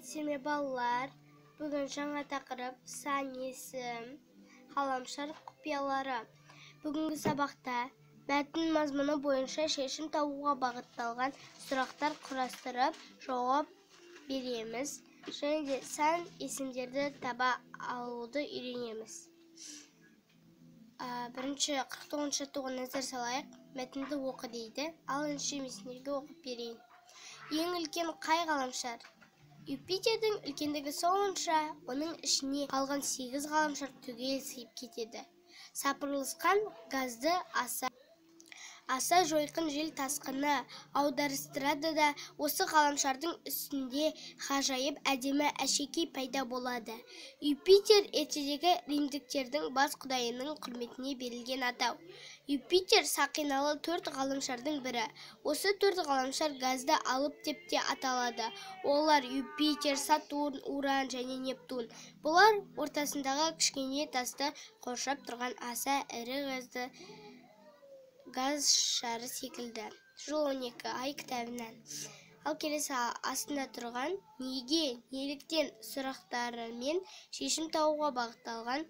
Сәлеметсіздер ме, балалар? Бүгін жаңа тақырып: сан есім, ғаламшар құпиялары. Бүгінгі сабақта мәтін мазмұны бойынша шешім табуға бағытталған сұрақтар құрастырып, жауап береміз және де сан есімдерді таба алуды үйренеміз. Бірінші 49 жаттығуға назар салайық. Мәтінді оқы дейді. Ал ендеше мен сендерге оқып берейін. Ең үлкен қай ғаламшар? Юпитердің үлкендігі сонша, оның ішіне қалған 8 ғаламшар түгел сыйып кетеді. Сапырылысқан газды аса жойқын жел тасқыны аударыстырады да, осы ғаламшардың үстінде ғажайып әдемі әшекей пайда болады. Юпитер ертедегі римдіктердің бас құдайының құрметіне берілген атау. Юпитер сақиналы төрт ғаламшардың бірі. Осы төрт ғаламшар газды алып деп те аталады. Олар: Юпитер, Сатурн, Уран және Нептун. Бұлар ортасындағы кішкене тасты қоршап тұрған аса ірі газ шары секілді. Жыл 12 ай кітабынан. Ал келесі астында тұрған неге, неліктен сұрақтарымен шешім табуға бағытталған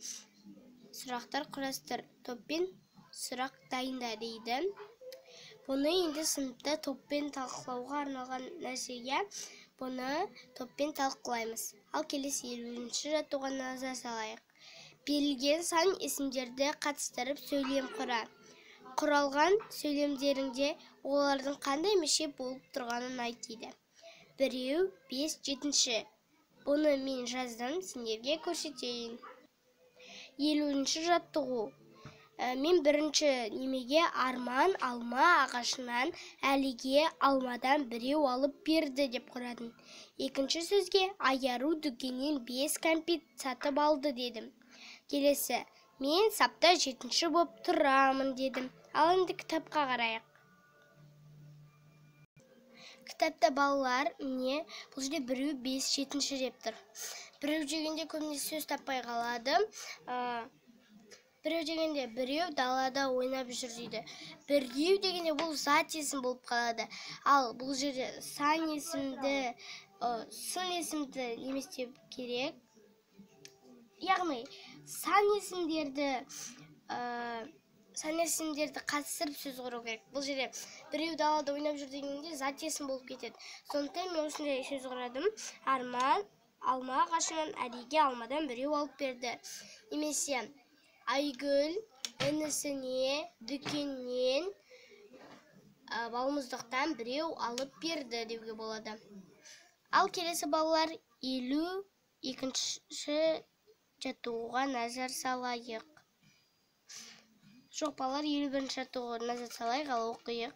сұрақтар құрастыр. Топпен сұрақ дайында дейді. Бұны енді сыныпта топпен талқылауға арналған нәрсе, иә? Бұны топпен талқылаймыз. Ал келесі 50-ші жаттығуға назар салайық. Берілген сан есімдерді қатыстырып, сөйлем құра. Құралған сөйлемдеріңде олардың қандай мүше болып тұрғанын айт дейді. Біреу, бес, жетінші. Бұны мен жаздым, сендерге көрсетейін. 50-ші жаттығу. Мен бірінші немеге Арман алма ағашынан Әлиге алмадан біреу алып берді деп құрадым. Екінші сөзге Айару дүкеннен 5 кәмпит сатып алды дедім. Келесі мен сапта жетінші боп тұрамын дедім. Ал енді кітапқа қарайық. Кітапта, балалар, міне, бұл жерде біреу, бес, жетінші деп тұр. Біреу дегенде көбінесе сөз таппай қалады. Біреу дегенде біреу далада ойнап жүр дейді. Біреу дегенде бұл зат есім болып қалады. Ал бұл жерде сан есімді, сын есімді не істеу керек? Яғни сан есімдерді қатыстырып сөз құру керек. Бұл жерде біреу далада ойнап жүр дегенде зат есім болып кетеді. Сондықтан мен осындай сөз құрадым: Арман алма ағашынан Әлиге алмадан біреу алып берді. Немесе Айгүл інісіне дүкеннен балмұздақтан біреу алып берді деуге болады. Ал келесі, балалар, 52-ші жаттығуға назар салайық. Жоқ, балалар, 51-ші жаттығуға назар салайық. Ал оқиық.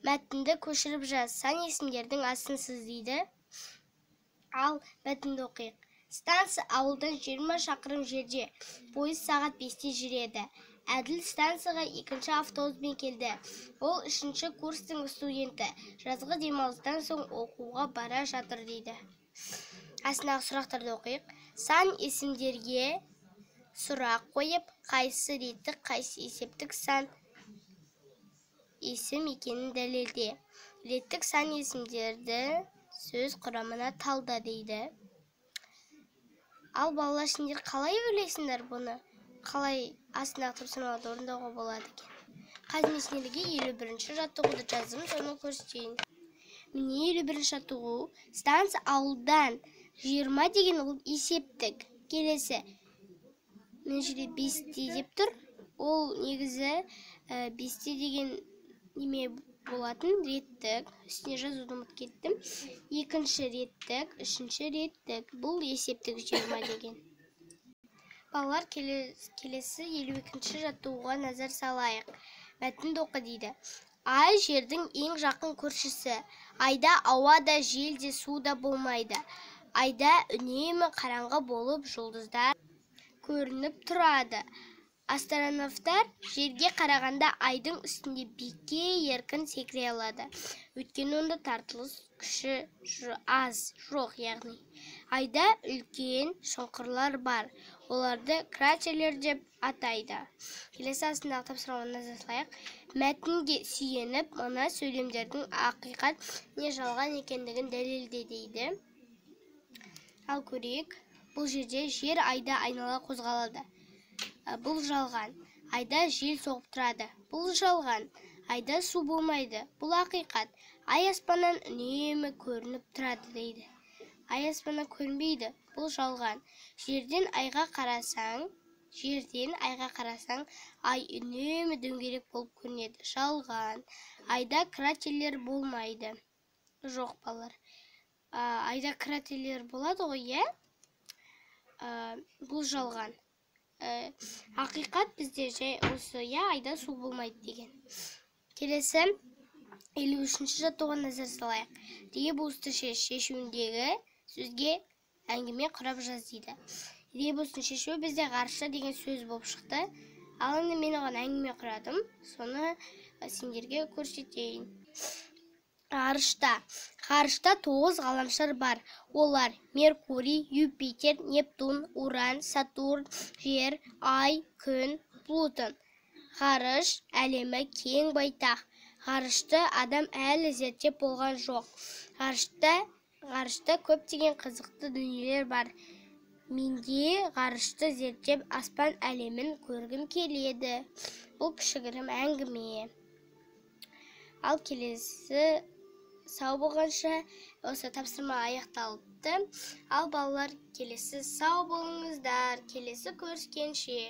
Мәтінді көшіріп жаз, сан есімдердің астын сыз дейді. Ал мәтінді оқиық. Станция ауылдан 20 шақырым жерде. Пойыз сағат 5-те жүреді. Әділ станцияға екінші автобуспен келді. Ол үшінші курстың студенті. Жазғы демалыстан соң оқуға бара жатыр дейді. Астындағы сұрақтарды оқиық. Сан есімдерге сұрақ қойып, қайсысы реттік, қайсысы есептік сан есім екенін дәлелде. Реттік сан есімдерді сөз құрамына талда дейді. Ал, балалар, сендер қалай ойлайсыңдар, бұны қалай астындағы тапсырмаларды орындауға болады екен? Қазір мен сендерге 51-ші жаттығуды жаздым, соны көрсетейін. Міне, 51-ші жаттығу. Станция ауылдан 20 деген ол есептік. Келесі мына жерде 5-те деп тұр. Ол негізі 5-те деген неме болатын? Реттік. Үстіне жазуды ұмытып кеттім. Екінші реттік, үшінші реттік. Бұл есептік, 20 деген. Балалар, келесі 52-ші жаттығуға назар салайық. Мәтінді оқы дейді. Ай жердің ең жақын көршісі. Айда ауа да, жел де, су да болмайды. Айда үнемі қараңғы болып, жұлдыздар көрініп тұрады. Астронавтар жерге қарағанда айдың үстінде биікке еркін секіре алады, өйткені онда тартылыс күші аз, жоқ яғни. Айда үлкен шұңқырлар бар, оларды кратерлер деп атайды. Келесі астындағы тапсырмаға назар салайық. Мәтінге сүйеніп, мына сөйлемдердің ақиқат не жалған екендігін дәлелде дейді. Ал көрейік. Бұл жерде жер айда айнала қозғалады. Бұл жалған. Айда жел соғып тұрады. Бұл жалған. Айда су болмайды. Бұл ақиқат. Ай аспаннан үнемі көрініп тұрады дейді. Ай аспаннан көрінбейді. Бұл жалған. Жерден айға қарасаң, жерден айға қарасаң, ай үнемі дөңгелек болып көрінеді. Жалған. Айда кратерлер болмайды. Жоқ, балалар. Айда кратерлер болады ғой, иә? Бұл жалған. Ақиқат бізде жай осы, иә, айда су болмайды деген. Келесі 53-ші жаттығуға назар салайық. Ребусты шеш, шешуіндегі сөзге әңгіме құрап жаз дейді. Ребустың шешуі бізде ғарышта деген сөз болып шықты. Ал енді мен оған әңгіме құрадым, соны сендерге көрсетейін. Ғарышта. Ғарышта 9 ғаламшар бар. Олар: Меркурий, Юпитер, Нептун, Уран, Сатурн, Жер, Ай, Күн, Плутон. Ғарыш әлемі кең байтақ. Ғарышты адам әлі зерттеп болған жоқ. Ғарышта көптеген қызықты дүниелер бар. Менде ғарышты зерттеп, аспан әлемін көргім келеді. Бұл кішігірім әңгіме. Ал келесі сау болғанша, осы тапсырма аяқталыпты. Ал балалар, келесі сау болыңыздар, келесі көріскенше.